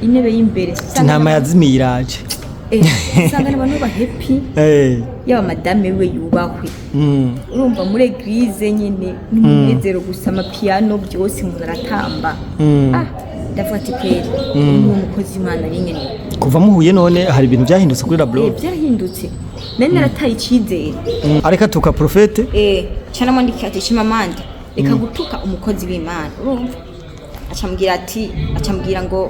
Intebe y'imbere. Intama yazimiye iraje. Usanga n'abantu ba happy. Yaba madame we yubahwe. Urumva muri église nyine n'umunezero gusa, amapiano byose, umuntu aratamba. Ah, ndavuga ati kweri ni umukozi w'Imana ari nyine. Kuva muhuye none hari ibintu byahindutse kuri La Blonze? Byarahindutse, nari narataye icyizere. Areka tuka prophète. Cana mwandikira ati: "Chimamanda, reka gutuka umukozi w'Imana." Urumva acambwira ati, acambwira ngo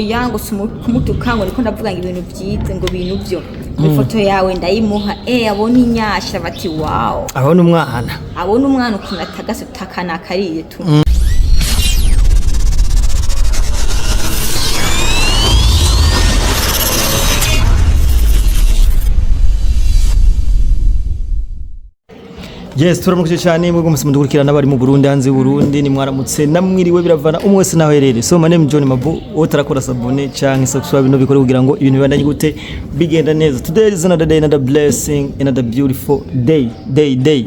yango si kumutuka, ngo niko ndavuga ngo ibintu byiza, ngo ibintu byo ifoto yawe ndayimuha, abona inyasha bati: "Wow." Abona umwana. Abona umwana ukuntu atagase utakana akariye tu. Yes, turamukije cyane mwebwe mwese mudukurikirana, bari mu Burundi, hanze y'u Burundi, ni mwaramutse namwiriwe, biravana umwe wese naho herere. So my name is John Mabu, utarakora s'abonner canke subscribe no bikore kugira ngo ibintu bibandanye gute bigenda neza. Today is another day, another blessing, another beautiful day, day day.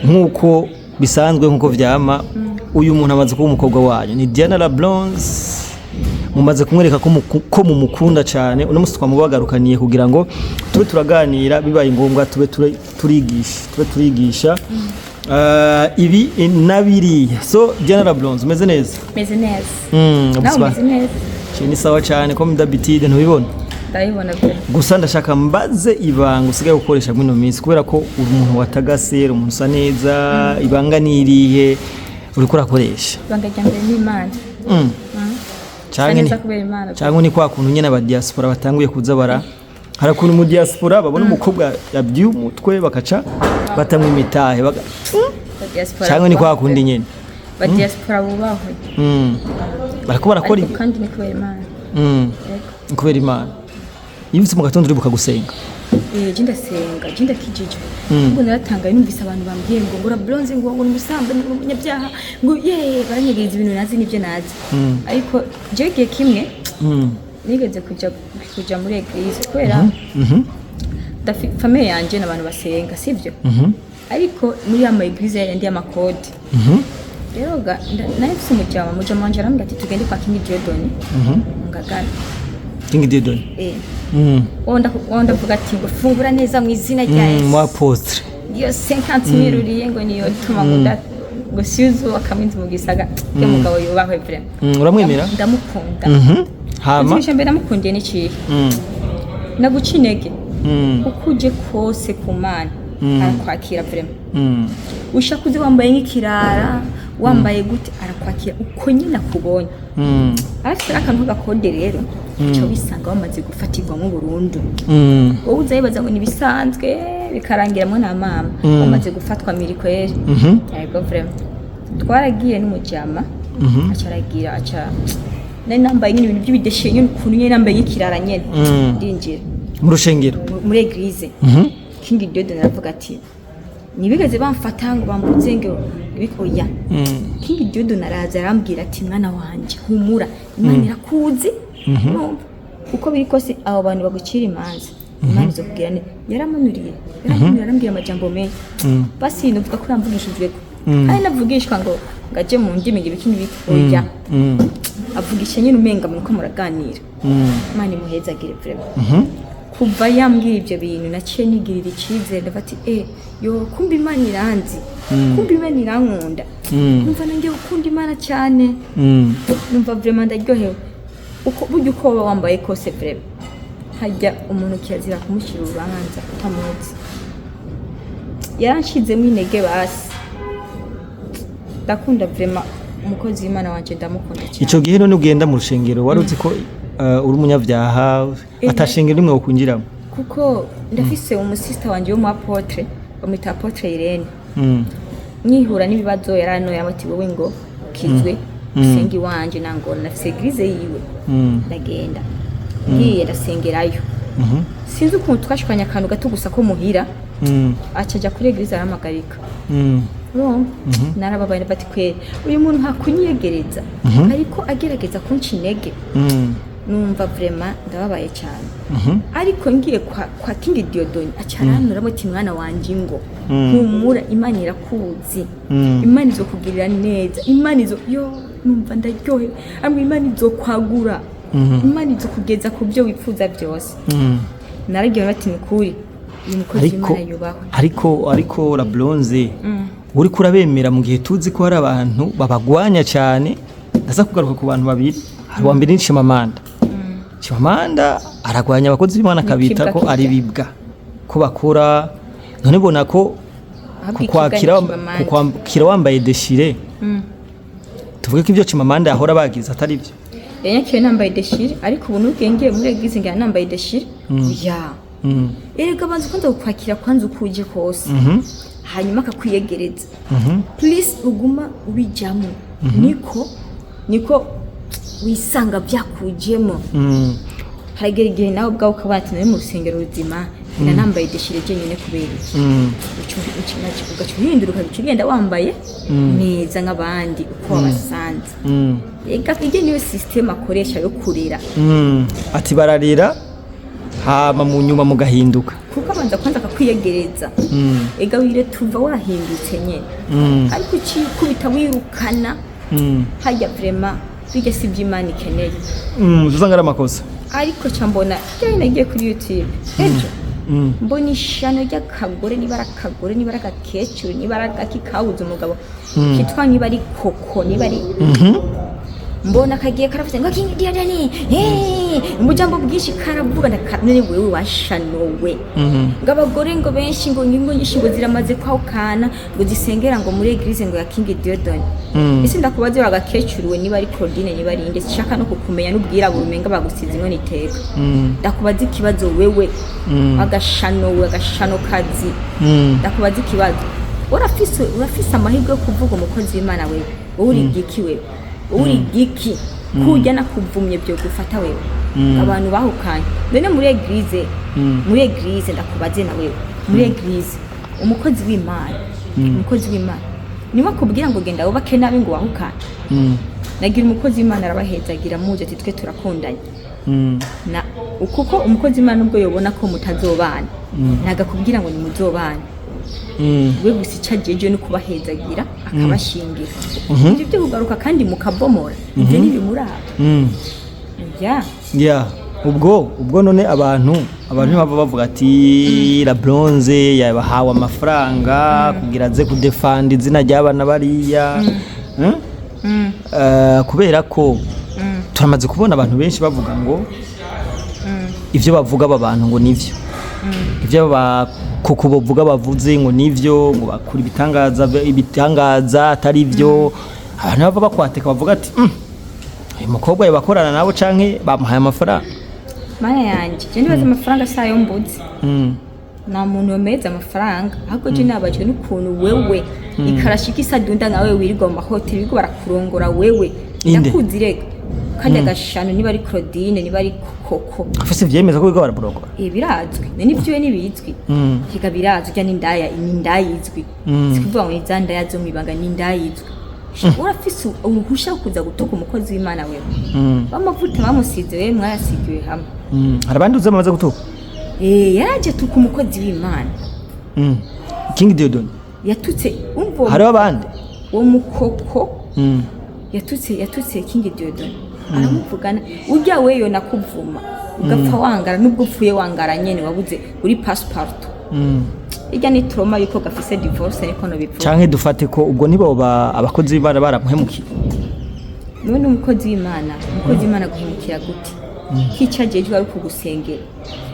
Nkuko bisanzwe, nkuko vyama, uyu muntu amaze kuba umukobwa wanyu ni Diana La Blonze. Mumaze kumwereka ko mumukunda cyane. Uno munsi twamubagarukaniye kugira ngo tube turaganira, bibaye ngombwa tube turigisha, tube turigisha ibi na biriya. So Diana La Blonze, umeze neza? Meze neza. Nawe umeze neza? Ni sawa cyane, comme d'habitude, ntubibona? Ndabibona pe. Gusa ndashaka mbaze ibanga usigaye gukoresha muri ino minsi, kubera ko uri umuntu watagase, uri umuntu usa neza. Ibanga ni irihe uriko urakoresha? Ibanga rya mbere ni Imana. Sa Canke ni neza kubera Imana. Cyangwa ni kwa kuntu nyine aba diaspora batanguye kuza bara, hari ukuntu mu diaspora babona umukobwa yabyiye umutwe bakaca batamwa imitahe Ba diaspora cyangwa ni kwa bubahwe. kundi nyine. Ba diaspora bubahwe. Barako barakora Ariko ibi. kandi ni kubera Imana. Yego. Kubera Imana. Iyo ufite mu gatondo uribuka gusenga? Je ndasenga, je ndakijijwe. Ubwo naratangaye numvise abantu bambwiye ngo La Blonze ngo ni umusambanyi, ngo umunyabyaha, ngo ye baranyegereza ibintu nazi n'ibyo nazi. Ariko jewe igihe kimwe nigeze kuja muri église kubera famille yanje n'abantu basenga, sivyo? Ariko muri ya ma église yandi y'amakode. Rero nari mfise umujama wanje arambwira ati: "Tugende kwa King Jordan ngagana." King Didon. Wowe ndavuga ati ngo fungura neza mu izina rya Yesu. Mu apôtre. Iyo 50 mille uriye ngo niyo tuma ngo ngo siyuzubakamo inzu mu Gisaga. Iyo mugabo yubahwe vraiment. Uramwemera? Ndamukunda. Hama? Ikintu mbere namukundiye ni ikihe? Naguca intege. Uko uje kose ku Mana arakwakira vraiment. Ushaka uze wambaye nk'ikirara, wambaye gute, arakwakira uko nyine akubonye. Arafite n'akantu k'agakode rero uca wisanga wamaze gufatirwamo burundu. Wowe uza wibaza ngo nibisanzwe, bikarangiramwo na mama wamaze gufatwa mirikweri. Yego, vraiment twaragiye n'umujama. Aca aragira, aca nari nambaye nyine ibintu by'ibideshe nyine, ukuntu nyine nambaye nk'ikirara nyine. Ndinjira Mu rushengero. Muri église. King Dodo aravuga ati ntibigeze bamfata ngo bambuze ngo oya. King Dodo naraza arambwira ati: "Mwana wanje, humura, Imana irakuzi. Urumva uko biri kose abo bantu bagucira imanza, Imana izokubwira neza." Yaramanuriye arambwira amajambo menshi. Basi nuvuga ko yamvugishijwe ko kandi navugishwa ngo ngaje mu ndimi ngo ibiki n'ibiki, oya. Avugisha nyine umenga muriko muraganira. Imana imuhezagire vraiment. Kuva yambwira ibyo bintu naciye nigirira icyizere, ndavuga ati: "Eh yo, kumva Imana iranzi, kumva Imana irankunda." Numva nanjye gukunda Imana cyane. Numva vraiment ndaryohewe. Uko burya uko waba wambaye kose, vraiment hajya umuntu kirazira kumushyira urubanza utamuzi. Yaranshizemo intege. Basi ndakunda vraiment umukozi w'Imana wanje, ndamukunda cyane. Ico gihe none ugenda mu rushengero wari uzi ko uri umunyabyaha, atashengero rimwe wokwinjiramo? Kuko ndafise umusista wanje wo mu apôtre, bamwita apôtre Irene. Nkihura n'ibibazo yaranoye ati: "Wowe ngo kizwe usenge iwanje." Nangona nafise église yiwe. Ndagenda, ngiye ndasengerayo. Sinzi ukuntu twashikanye akantu gato gusa ko muhira. Aca ajya kuri église arahamagarika. Urumva narababaye, ndavuga ati: "Kweri uyu muntu ntakunyiyegereza, ariko agerageza kunca intege." Numva vraiment ndababaye cyane. Ariko ngiye kwa King Diodoni aca aranuramo ati: "Mwana wanje, ngo humura, Imana irakuzi. Imana izokugirira neza, Imana izo yo." Numva ndaryohewe, ambwira Imana izokwagura. Imana izokugeza ku byo wifuza byose. Naragiye bati ni kuri uyu mukozi Ariko w'Imana yubahwe. Ariko la bronze, uriko urabemera mu gihe tuzi ko hari abantu babagwanya cyane. Ndaza kugaruka ku bantu babiri. Hari uwa mbere ni Chimamanda. Chimamanda aragwanya abakozi b'Imana, akabita ko kibwa ari bibwa ko bakora. None bona ko Ahubwo kukwakira ikibwa ni Chimamanda. Kukwakira wambaye déchiré, tuvuge ko ibyo Chimamanda yahora bagize atari byo? Yanyakiwe nambaye déchiré, ariko ubu nubwenge muri église ngira nambaye déchiré ya. Erega banza ukunda kukwakira kwanza uko uje kose, hanyuma akakwiyegereza. Please, uguma ubijyamo, niko wisanga byakujemo. Haragera igihe nawe ubwawe ukaba ati nari mu rusengero ruzima, ngira nambaye déchiré jyenyine kubera iki? Ugaca uhindura, ukagica ugenda wambaye neza nk'abandi uko wabasanze. Ega ijye niyo système akoresha yo kurera. Ati bararira, hama mu nyuma mugahinduka. Kuko abanza kwanza akakwiyegereza. Ega wire tuva wahindutse nyene. Ariko ukikubita wirukana hajya, vraiment bijya si ibyo Imana ikeneye. Usanga ari amakosa. Ariko ca mbona ryari nagiye kuri YouTube ejo, mbona ishano ry'akagore, niba ari akagore, niba ari agakecuru, niba ari agaki kabuze umugabo, kitwa niba ari koko, niba ari mbona kagiye karavuze ngo King Dieudonné, ubujambo bwinshi karavuga. None wewe washanowe ngo abagore ngo benshi ngo ingo nyinshi ngo ziramaze kwahukana, ngo zisengera ngo muri église ngo ya King Dieudonné. Ese ndakubaze wa gakecuru we, niba ari Claudine, niba ari inde, shaka no kukumenya n'ubwirabura umenga bagusize inkono iteka. Ndakubaza ikibazo wewe agashano we, agashano kazi. Ndakubaza ikibazo: urafise amahirwe yo kuvuga umukozi w'Imana? Wewe wowe uri giki? Wewe wowe uri giki kujya nakuvumye byo gufata wewe abantu bahukanye? None muri église, muri église, ndakubaze na wewe, muri église umukozi w'Imana, umukozi w'Imana niwe akubwira ngo genda wubake nabi ngo wahukane? Nagira umukozi w'Imana arabahezagira muje ati twe turakundanye. Na kuko umukozi w'Imana ubwo yobona ko mutazobana, ntago akubwira ngo nimuzobane. We gusa icyo agejeje ni ukubahezagira akabashingira. Ibyo byo kugaruka kandi mukabomora, ibyo ntibimuraba. Ya. Ya, ubwo none abantu ntibava bavuga ati la bronze yabahawe amafaranga kugira aze kudefanda izina ry'abana bariya? Hmm? Kubera ko turamaze kubona abantu benshi bavuga ngo ivyo bavuga aba bantu ngo nivyo, ivyo kuko bavuga bavuze ngo nivyo, ngo bakura ibitangaza atari byo. Abantu bava bakwateka bavuga ati: Uyu mukobwa yabakorana nabo canke bamuhaye amafaranga." Mana yanjye, je nibaza amafaranga si ayo mbuzi. Nta muntu yomeza amafaranga, ahubwo je nabajwe n'ukuntu wewe ikarashika isadunda nkawe wirirwa mu mahoteli, wirirwa barakurongora wewe. Inde? Ndakuzi rega kajya gashano, niba ari Claudine, niba ari Koko. Afise ivyemeza ko biga baraburongora? Birazwi none ibyiwe ntibizwi? Higa birazwi, urya n'indaya, ni indaya izwi. Sikuvuga ngo ni za ndaya zo mwibanga, ni indaya izwi. Urafise uruhusha rwo kuza gutuka umukozi w'Imana wewe? Bamavuta bamusize wewe mwayasigiwe hamwe. Hari abandi uzi bamaze gutuka? Yaraje tuka umukozi w'Imana. King Dieudonné? Yatutse umva uwo Hariho abandi. Uwo mukoko yatutse King Dieudonné, aramuvugana. Urya weyo nakuvuma ugapfa wangara, nubwo upfuye wangara nyene wabuze uri passport. Irya ni trauma yuko gafise divorce, niko no bivuga. Canke dufate ko ubwo nibo abakozi b'Imana baramuhemukiye? None umukozi w'Imana, umukozi w'Imana guhemukira gute kica jejwe ari kugusengera?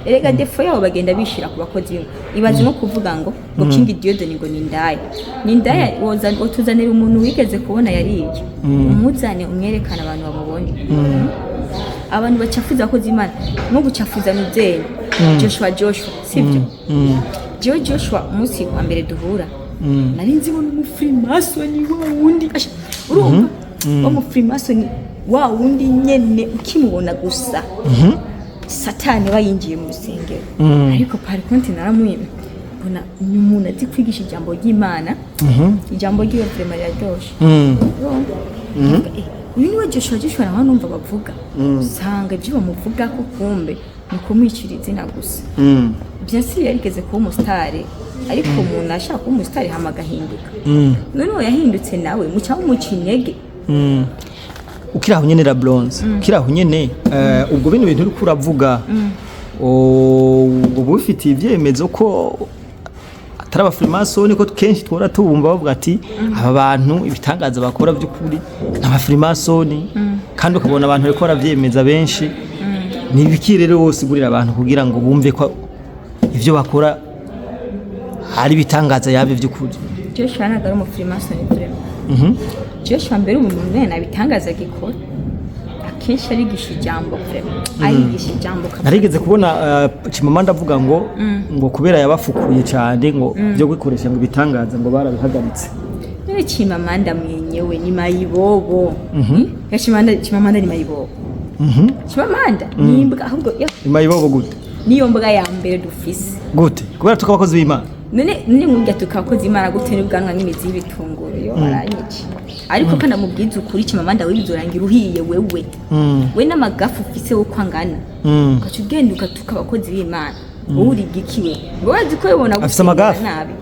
Erega défaut yabo bagenda bishira ku bakozi b'Imana. Ibaze nko kuvuga ngo King Dieudonné ngo ni indaya, ni indaya. Wotuzanira umuntu wigeze kubona yariye, umuzane umwerekane abantu bamubone. Abantu bacafuza abakozi b'Imana nko gucafuza muvyeyi Joshua, sibyo? Jewe Joshua, umunsi wa mbere duhura nari nzi ngo ni umufrimasoni wa wundi. Asha, urumva wa mufrimasoni wa wundi nyene ukimubona gusa Satani aba yinjiye mu rusengero. Ariko par contre naramwima, mbona ni umuntu azi kwigisha ijambo ry'Imana, ijambo ryiwe vraiment riraryoshe. Urumva? Ndavuga, uyu niwe Joshua. Joshua nawe numva bavuga, usanga ibyo bamuvuga ko kumbe ni ukumwicira izina gusa. Bien sûr yarigeze kuba umusitari, ariko umuntu ashaka kuba umusitari hama agahinduka. None uwo yahindutse nawe muca mumuca intege. Ukiri aho nyene, la bronze, ukiri aho nyene, ubwo bino bintu uriko uravuga, ubwo bufitiye ivyemezo ko atari abafrimasoni? Ko kenshi twora tubumva bavuga ati aba bantu ibitangaza bakora by'ukuri ni abafrimasoni, kandi ukabona abantu bariko baravyemeza benshi. Ni ibiki rero wose ugurira abantu kugira ngo bumve ko ivyo bakora ari ibitangaza yabe by'ukuri? Joshua ntabwo ari umufrimasoni vraiment. Joshua mbere umuntu mwene abitangaza gikora, akenshi arigisha ijambo, vraiment arigisha ijambo kabisa. Narigeze kubona Chimamanda avuga ngo kubera yabafukuye cyane, ngo byo gukoresha ngo ibitangaza ngo barabihagaritse. None Chimamanda mwenyewe ni mayibobo. Ya Chimamanda, Chimamanda ni mayibobo. Chimamanda ni imbwa ahubwo Imayibobo gute? Niyo mbwa ya mbere dufise. Gute? Kubera tuko abakozi b'Imana? None mwirya tukakoze Imana gute n'ubwanwa n'imizi y'ibitunguru? Yo aranyica, ariko kandi amubwiza ukuri, Chimamanda wibizorangira uhiye wewe, we n'amagafu ufise uko angana, ugaca ugenda ugatuka abakozi b'Imana. Wowe uri igikiwe ngo urazi ko bibona Afise amagafu? nabi.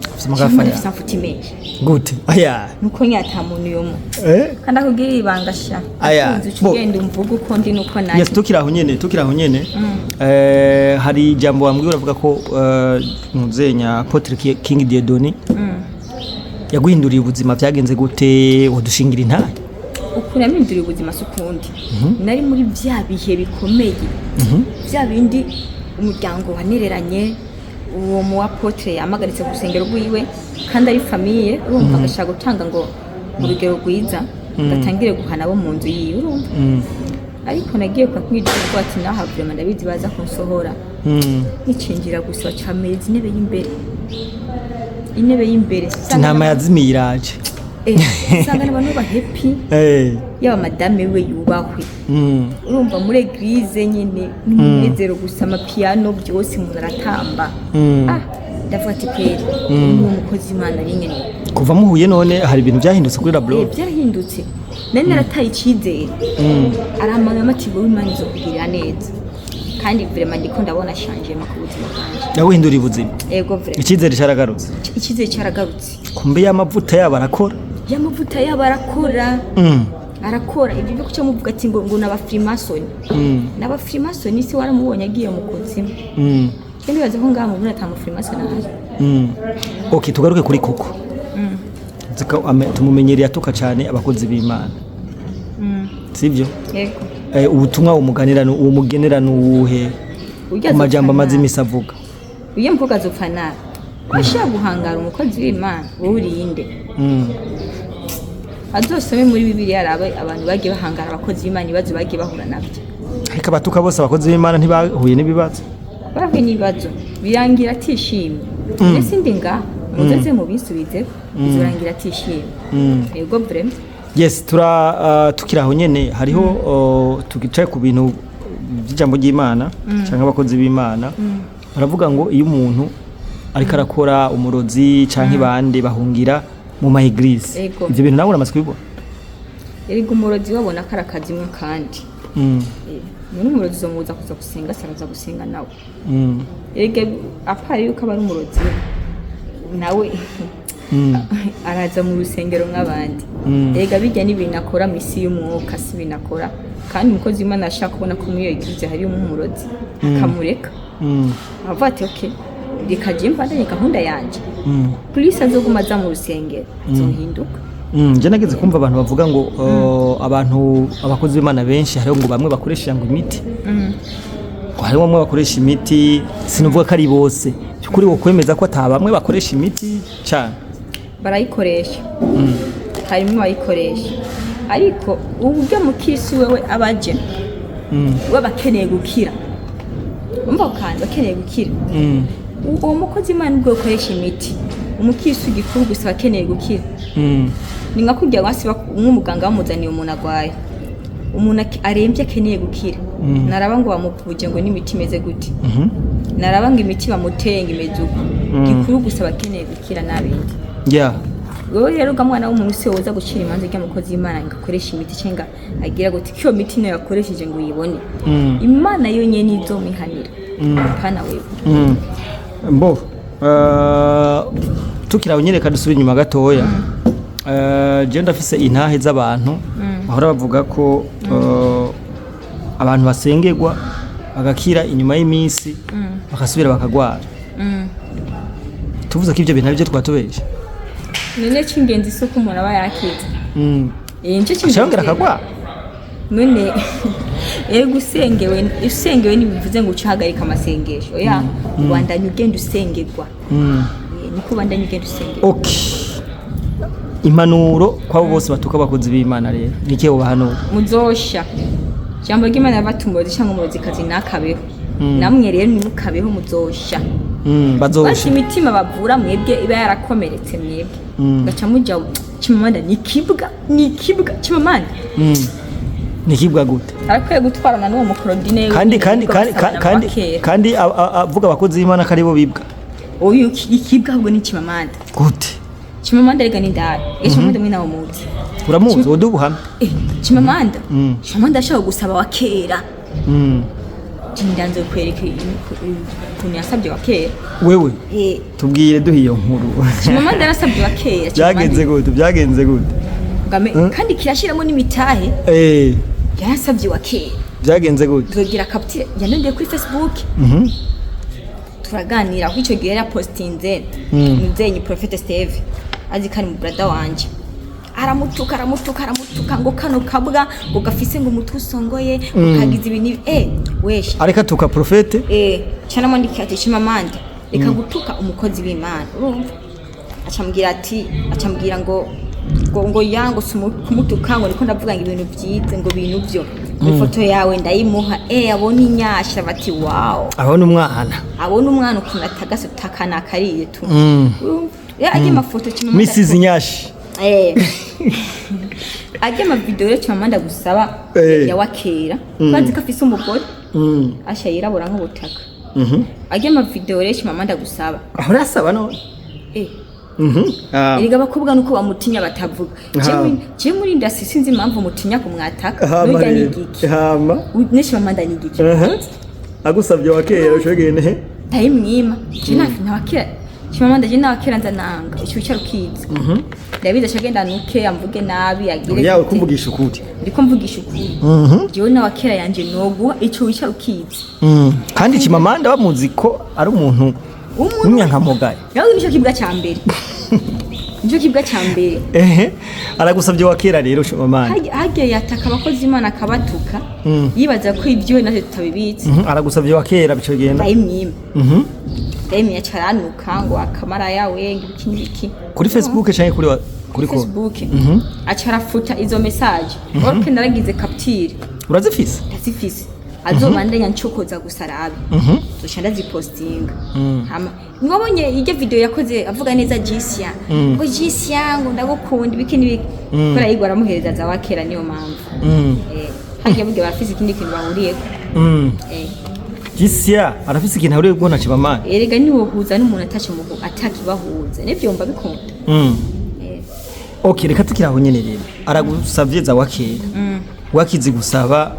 Afise amagafa Chimamanda ya afise amafuti menshi. Gute? Aya. Nuko nyine ata muntu yomo. Kandi akubwira ibanga sha. Aya, Akunze uca ugenda umvuga uko ndi nuko nari. Yes, tukiri aho nyene, hari ijambo wambwiye, uravuga ko muzenya Apotre King Dieudonné yaguhinduriye ubuzima. Byagenze gute? Wadushingira intahe? Ukuntu yaminduriye ubuzima si ukundi, nari muri bya bihe bikomeye, bya bindi umuryango wanereranye, uwo mu apôtre yamagaritse ku rusengero rwiwe kandi ari famille, urumva, agashaka gutanga ngo urugero rwiza, gatangire guhana abo mu nzu yiwe, urumva. Ariko nagiye kwa kumwigisha ati naha vraiment ndabizi baza kunsohora. Nicinjira gusa bacameza intebe y'imbere, intebe y'imbere. Intama yazimiye iraje. Usanga n'abantu ba happy, yaba madame we yubahwe. Urumva muri église nyine n'umunezero gusa, amapiano byose, umuntu aratamba. Ah, ndavuga ati kweri ni umukozi Imana ari nyine. Kuva muhuye none hari ibintu byahindutse kuri la blog? Byarahindutse. Nari narataye icyizere, arahamagara ati wowe Imana izokugirira neza, kandi vraiment ndiko ndabona changement ku buzima bwanjye. Yaguhinduriye ubuzima? Ego, vraiment. Icyizere cyaragarutse? Icyizere cyaragarutse. Kumbe y'amavuta yabo arakora. Y'amavuta yabo arakora. Arakora. Ibyo byo kuca muvuga ati ngo n'abafrimasoni, n'abafrimasoni si waramubonye agiye mu kuzimu. Kandi ndibaza ko ngaha mu Burundi ata mufrimasoni ahari. Okay, tugaruke kuri koko. Tumumenyereye atuka cyane abakozi b'Imana, sibyo? Yego. Ubutumwa umuganira umugenera ni uwuhe Urya ku majambo azopfa amaze nabi. imisi avuga? Uyu mukobwa azopfa nabi. Washaka guhangara umukozi w'Imana, wowe urinde. Azosome muri Bibiliya arabe abantu bagiye bahangara abakozi b'Imana, ibibazo bagiye bahura nabyo. Ariko abatuka bose abakozi b'Imana ntibahuye n'ibibazo. Bahuye n'ibibazo birangira atishimye. Mbese ndi ngaha muzoze mubisubize, bizorangira atishimye. Yego, vraiment. Yes, tura tukiri aho nyene hariho tugicaye ku bintu by'ijambo ry'Imana cyangwa abakozi b'Imana, baravuga ngo iyo umuntu ariko arakora umurozi canke bande bahungira mu ma église. Ego. Ivyo bintu nawe uramaze kubibona? Erega umurozi babona ko ari akazimwe kandi. None umurozi uzomubuza kuza gusenga? Saraza gusenga nawe. Erega apari yuko aba ari umurozi nawe, araza mu rusengero nk'abandi. Erega bijya n'ibintu akora mu isi y'umwuka, si ibintu akora. Kandi umukozi w'Imana ashaka kubona ko muri iyo église harimo umurozi, akamureka, avuga ati ok, reka jye mbandanye gahunda yanjye. Polisi azoguma aza mu rusengero azohinduka. Je nageze kumva abantu bavuga ngo abantu abakozi b'Imana benshi hariho ngo bamwe bakoresha ngo imiti, ngo harimo bamwe bakoresha imiti. Sinuvuga ko ari bose, by'ukuri wo kwemeza ko ata bamwe bakoresha imiti cyane? Barayikoresha, harimo abayikoresha, ariko uburyo mukirisi wewe abaje we bakeneye gukira, umva, kandi bakeneye gukira. Uwo mukozi Imana ubwo ukoresha imiti, umukirisi gikuru gusa bakeneye gukira. Ni nka kurya basi nk'umuganga bamuzaniye umuntu agwaye, umuntu arembye akeneye gukira, naraba ngo bamuvuje ngo n'imiti imeze gute, naraba ngo imiti bamuteye ngo imeze uko. Gikuru gusa bakeneye gukira n'abindi. Wewe rero ga mwana w'umuntu, si woza gucira imanza ry'umukozi w'Imana ngo akoreshe imiti cyangwa agira gute, ko iyo miti niyo yakoresheje ngo uyibone. Imana yonyene izomihanira, pana wewe. Mbo tukiri aho nyene, dusubire inyuma gatoya. Je ndafise intahe z'abantu. Bahora bavuga ko abantu basengerwa bagakira, inyuma y'iminsi bakasubira bakagwara. Tuvuze ko ibyo bintu aribyo twatubeshe. None cy'ingenzi si uko umuntu aba yakize. Eh, nicyo cy'ingenzi. Ashobora akagwara. None ego, usengewe ntibivuze ngo uce uhagarika amasengesho. Oya, ubandanya ugenda usengerwa. Eh, niko ubandanya ugenda usengerwa. Okay, impanuro kwabo bose batuka abakozi b'Imana rero, niki wobahanura? Muzosha. Ijambo ry'Imana bata umurozi cyangwa umurozikazi ntakabeho. Namwe rero ntimukabeho, muzosha. Bazosha. Basi imitima bavura mwebwe iba yarakomeretse mwebwe. Gaca muja Chimamanda ni kibwa, ni kibwa Chimamanda. Nikibwa gute? Arakwiye gutwarana n'uwo mukorodine. Kandi avuga abakozi b'Imana ko aribo bibwa. Uyu ikibwa ahubwo ni Chimamanda. Gute? Chimamanda rega ni ndara. Chimamanda mwe nawe muzi. Uramuzi? Wowe ubuhamya. Eh, Chimamanda. Chimamanda ashaka gusaba wa kera. Ndanze kwereka ukuntu yasabye wa kera. Wewe? Eh. Tubwire, duhe iyo nkuru. Chimamanda yarasabye wa kera. Byagenze gute? Byagenze gute? Kandi kirashiramo n'imitahe. Yarasabye wa kera. Byagenze gute? Tuzogira capture yanondeye kuri Facebook. Turaganira aho icyo gihe yarapostinze muzenyi Prophet Steve, azi ko ari mu brother wanje, aramutuka, aramutuka, aramutuka ngo kano kabwa ngo gafise ngo umutwe usongoye, ngo kagize ibi n'ibi, weshe. Areka tuka prophète. Eh, canamwandikiye ati: "Chimamanda, reka gutuka umukozi w'Imana." Urumva, acambwira ati, acambwira ngo ya ngo si kumutuka, ngo niko ndavuga ngo ibintu byiza, ngo ibintu byo ifoto yawe ndayimuha. Abona inyasha bati: "Wow." Abona umwana. Abona umwana ukuntu atagase utakana kariye tu. Urumva? Ya ajya amafoto Chimamanda. Mrs Nyashi. Eh, ajya amavideo rero Chimamanda gusaba ya wakera, bazi ko afise umugore asha yirabura nk'ubutaka. Ajya amavideo rero Chimamanda gusaba. Aho urasaba none? Eh. Ah. Erega abakobwa nuko bamutinya batavuga. Jewe muri ndasi sinzi impamvu mutinya kumwataka. Hama Nurya ni rero. igiki? Hama. N'Chimamanda ni igiki? Aha. Agusabye wakera ushobora he? Ndayimwima. Je nawakera Chimamanda, je nawakera nza nanga ico cyaro kizi. Ndabizi ashagenda nuke amvuge nabi agire Yawe gute. kumvugisha ukuri. Ndiko mvugisha ukuri. Jewe nawakera yanje noguha ico wicara ukizi. Kandi Chimamanda bamuzi ko ari umuntu Umuntu w'umwankamugayo. Nawe nicyo kibwa ca mbere, nicyo kibwa ca mbere. Ehe, aragusabye wakera rero Chimamanda. Hagiye yataka abakozi Imana akabatuka, yibaza ko ibyo natwe tutabibitse. Aragusabye wakera bico genda. Ndayimwima. Ndayimwima, acaranuka ngo akamara yawe ngo ibiki n'ibiki. Kuri Facebook canke kuri ko? Facebook. Aca arafuta izo message. Ok, naragize capture. Urazifise? Ndazifise. Azobandanya ncokoza gusa arabe, zoca ndazipostinga. Hama niwabonye iryo video yakoze avuga neza Jisia, ngo Jisia, ngo ndagukunda, ibiki n'ibiki, kubera yigwa aramuhereza za wakera, niyo mpamvu. Eh, hagiye burya barafise ikindi kintu bahuriyeko. Eh. Jisia arafise ikintu ahuriye na Chimamanda. Erega niwohuza n'umuntu atakibahuza nivyo mba bikunda. Eh. Okay, reka tukiri aho nyene rero. Aragusavye za wakera. Wakizi gusaba.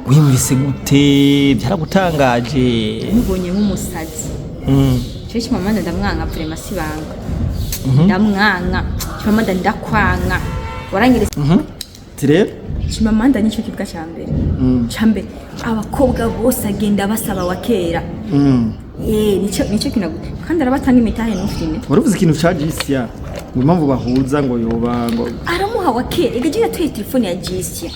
Wiyumvise gute? Byaragutangaje? Mubonye nk'umusazi. Cyo Chimamanda ndamwanka vraiment, sibanga, ndamwanka Chimamanda, ndakwanka warangiriza. Ati rero Chimamanda nicyo kibwa cya mbere, cya mbere abakobwa bose agenda basaba wa kera. Eh, nicyo kinagu kandi arabatanga imitahe ntufine. Waravuze ikintu ca Jisia ngo impamvu bahuza ngo yoba ngo Aramuha wa kera. Ega je yatoye telefone ya Jisia.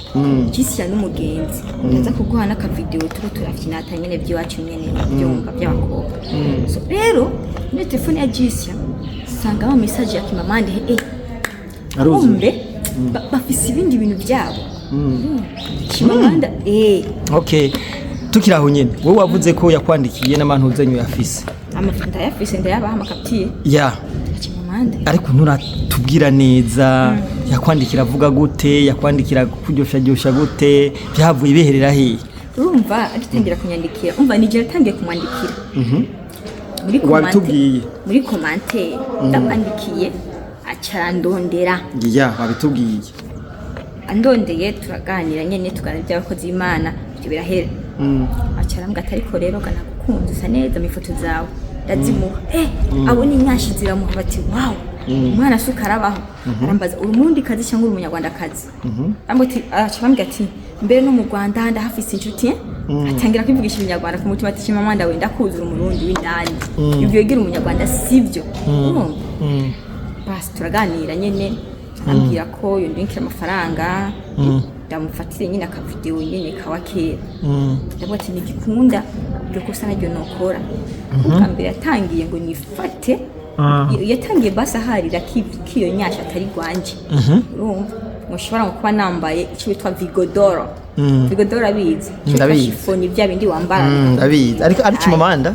Jisia n'umugenzi, ndaza kuguha n'akavideo tuko turafinata nyene by'iwacu nyene byumva by'abakobwa. So rero muri telefone ya Jisia sanga ama message ya Chimamanda, eh. Aruzuye. Kumbe bafise ibindi bintu byabo. Chimamanda, eh. Okay, tukiri aho nyene, wowe wavuze ko yakwandikiye n'amantu yafise. Amafoto ndayafise, ndayabaha amakaptiye Ya. Chimamanda. Ariko nturatubwira neza, yakwandikira avuga gute? Yakwandikira kuryoshya gute? Byavuye biherera hehe? Urumva agitangira kunyandikira, umva nije yatangiye kumwandikira muri Wabitubwiye. Muri commentaire ndamwandikiye, aca arandondera. Ya, wabitubwiye. Andondeye turaganira nyene, tuganira iby'abakozi b'Imana, ibyo birahera. Aca arambwira ati: "Ariko rero ga nagukunze, usa neza mu ifoto zawe." Ndazimuha, eh, abona inyashi ziramuha bati: "Wow." Umwana asuka arabaho, arambaza: "Uri Umurundi kazi cyangwa uri Umunyarwandakazi?" Arambwira ati, araca arambwira ati: "Mbere no mu Rwanda ndahafise inshuti." Atangira kwivugisha Ikinyarwanda ku mutima, ati: "Mama, ndawe ndakuzura Umurundi w'indani, ibyo wigira Umunyarwanda sibyo." Urumva, basi turaganira nyene, ambwira ko yondungikira amafaranga ndamufatire nyine akavideo nyene kawa kera. Ndavuga ati: "Ntigikunda, iryo kosa naryo nokora." Kuko mbere yatangiye ngo nifate, yatangiye basi aharira k'iyo nyasha atari rwanje. Urumva ngo nshobora ngo kuba nambaye icyo bitwa vigodoro. Vigodoro abizi? Icyo bitwa Ndabizi. Chiffon, bya bindi wambara. Ndabizi, ariko ari Chimamanda.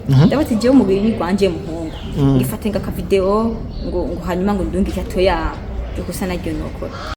Ndavuga ati: "Jewe umubiri ni rwanje, muhungu, ngifate ngo akavideo ngo hanyuma ngo ndungike atoya, iryo kosa naryo nokora."